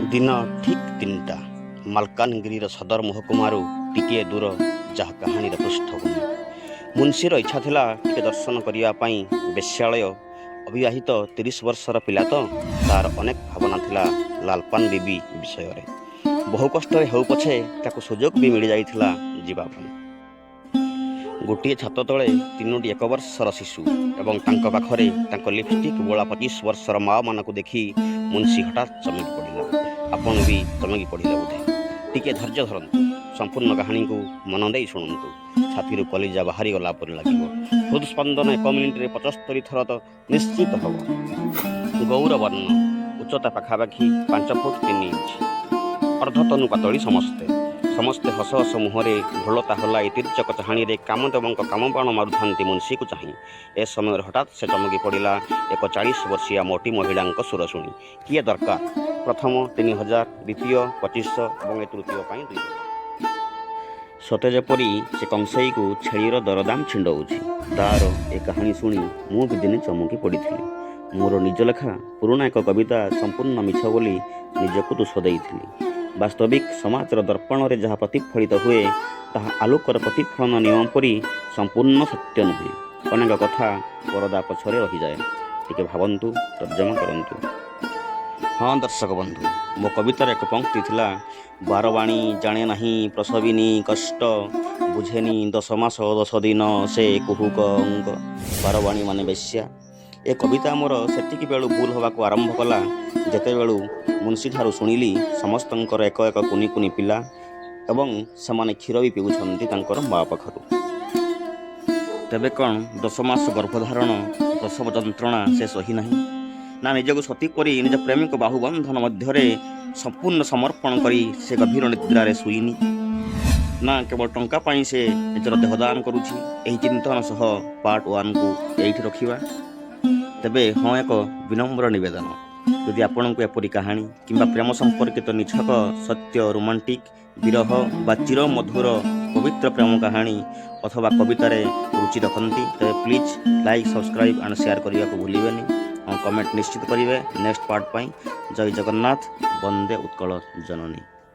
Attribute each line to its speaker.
Speaker 1: ଦିନ ଠିକ୍ 3ଟା। ମାଲକାନଗିରିର ସଦର ମହକୁମାରୁ ଟିକିଏ ଦୂର, ଯାହା କାହାଣୀର ପୃଷ୍ଠଭୂମି। ମୁନ୍ସିର ଇଚ୍ଛା ଥିଲା ଟିକେ ଦର୍ଶନ କରିବା ପାଇଁ ବେଶ୍ୟାଳୟ। ଅବିବାହିତ 30 ବର୍ଷର ପିଲା ତ, ତାର ଅନେକ ଭାବନା ଥିଲା ଲାଲପାନ ବିବି ବିଷୟରେ। ବହୁ କଷ୍ଟରେ ହେଉ ପଛେ ତାକୁ ସୁଯୋଗ ବି ମିଳିଯାଇଥିଲା ଯିବା ପାଇଁ। ଗୋଟିଏ ଛାତ ତଳେ ତିନୋଟି ଏକ ବର୍ଷର ଶିଶୁ ଏବଂ ତାଙ୍କ ପାଖରେ ତାଙ୍କ ଲିପଷ୍ଟିକ୍ ବୋଳା 25 ବର୍ଷର ମାଆମାନଙ୍କୁ ଦେଖି ମୁନ୍ସି ହଠାତ୍ ଚମକି ପଡ଼ିଲା। ଆପଣ ବି ଚମକି ପଡ଼ିଲେ ବୋଧେ। ଟିକିଏ ଧୈର୍ଯ୍ୟ ଧରନ୍ତୁ, ସମ୍ପୂର୍ଣ୍ଣ କାହାଣୀକୁ ମନ ଦେଇ ଶୁଣନ୍ତୁ। ଛାତିରୁ କଲିଜା ବାହାରିଗଲା ପରି ଲାଗିବ। ହୃଦସ୍ପନ୍ଦନ ଏକ ମିନିଟରେ 75 ଥର ତ ନିଶ୍ଚିତ ହେବ। ଗୌରବର୍ଣ୍ଣ, ଉଚ୍ଚତା ପାଖାପାଖି 5 ଫୁଟ 3 ଇଞ୍ଚ, ଅର୍ଦ୍ଧତନୁ ପାତଳି ସମସ୍ତେ। ସମସ୍ତେ ହସ ହସ ମୁହଁରେ, ଭ୍ରୂଲତା ହଲାଇ ତୀର୍ଯ୍ୟକ ଚାହାଣୀରେ କାମଦେବଙ୍କ କାମବାଣ ମାରୁଥାନ୍ତି ମୁନ୍ସିକୁ ଚାହିଁ। ଏ ସମୟରେ ହଠାତ୍ ସେ ଚମକି ପଡ଼ିଲା ଏକ 40 ବର୍ଷୀୟା ମୋଟି ମହିଳାଙ୍କ ସୁର ଶୁଣି, "କିଏ ଦରକାର? ପ୍ରଥମ 3000, ଦ୍ୱିତୀୟ 2500 ଏବଂ ଏ ତୃତୀୟ ପାଇଁ 2000।" ସତେ ଯେପରି ସେ କଂସେଇକୁ ଛେଳିର ଦରଦାମ ଛିଣ୍ଡଉଛି। ତାର ଏ କାହାଣୀ ଶୁଣି ମୁଁ ବି ଦିନେ ଚମକି ପଡ଼ିଥିଲି। ମୋର ନିଜ ଲେଖା ପୁରୁଣା ଏକ କବିତା ସମ୍ପୂର୍ଣ୍ଣ ମିଛ ବୋଲି ନିଜକୁ ଦୋଷ ଦେଇଥିଲି। ବାସ୍ତବିକ ସମାଜର ଦର୍ପଣରେ ଯାହା ପ୍ରତିଫଳିତ ହୁଏ, ତାହା ଆଲୋକର ପ୍ରତିଫଳନ ନିୟମ ପରି ସମ୍ପୂର୍ଣ୍ଣ ସତ୍ୟ ନୁହେଁ। ଅନେକ କଥା ପରଦା ପଛରେ ରହିଯାଏ। ଟିକେ ଭାବନ୍ତୁ, ତର୍ଜମା କରନ୍ତୁ। ହଁ ଦର୍ଶକ ବନ୍ଧୁ, ମୋ କବିତାର ଏକ ପଙ୍କ୍ତି ଥିଲା, "ବାରବାଣୀ ଜାଣେ ନାହିଁ ପ୍ରସବିନୀ କଷ୍ଟ, ବୁଝେନି 10 ମାସ 10 ଦିନ ସେ କୁହୁକ ଅଙ୍ଗ।" ବାରବାଣୀ ମାନେ ବେଶ୍ୟା। ଏ କବିତା ମୋର ସେତିକି ବେଳୁ ଭୁଲ ହେବାକୁ ଆରମ୍ଭ କଲା, ଯେତେବେଳୁ ମୁନ୍ସିଠାରୁ ଶୁଣିଲି ସମସ୍ତଙ୍କର ଏକ ଏକ କୁନି କୁନି ପିଲା ଏବଂ ସେମାନେ କ୍ଷୀର ବି ପିଉଛନ୍ତି ତାଙ୍କର ମା ପାଖରୁ। ତେବେ କ'ଣ 10 ମାସ ଗର୍ଭଧାରଣ, ପ୍ରସବ ଯନ୍ତ୍ରଣା ସେ ସହି ନାହିଁ ନା ନିଜକୁ ସତୀ କରି ନିଜ ପ୍ରେମିକ ବାହୁବନ୍ଧନ ମଧ୍ୟରେ ସମ୍ପୂର୍ଣ୍ଣ ସମର୍ପଣ କରି ସେ ଗଭୀର ନିଦ୍ରାରେ ଶୋଇନି, ନା କେବଳ ଟଙ୍କା ପାଇଁ ସେ ନିଜର ଦେହଦାନ କରୁଛି? ଏହି ଚିନ୍ତନ ସହ ପାର୍ଟ ୱାନ୍କୁ ଏଇଠି ରଖିବା। ତେବେ ହଁ, ଏକ ବିନମ୍ର ନିବେଦନ, ଯଦି ଆପଣଙ୍କୁ ଏପରି କାହାଣୀ କିମ୍ବା ପ୍ରେମ ସମ୍ପର୍କିତ ନିଛକ ସତ୍ୟ, ରୋମାଣ୍ଟିକ୍, ବିରହ ବା ଚିର ମଧୁର ପବିତ୍ର ପ୍ରେମ କାହାଣୀ ଅଥବା କବିତାରେ ରୁଚି ରଖନ୍ତି, ତେବେ please like, subscribe and share କରିବାକୁ ଭୁଲିବେନି। ହଁ, କମେଣ୍ଟ ନିଶ୍ଚିତ କରିବେ ନେକ୍ସଟ ପାର୍ଟ ପାଇଁ। ଜୟ ଜଗନ୍ନାଥ, ବନ୍ଦେ ଉତ୍କଳ ଜନନୀ।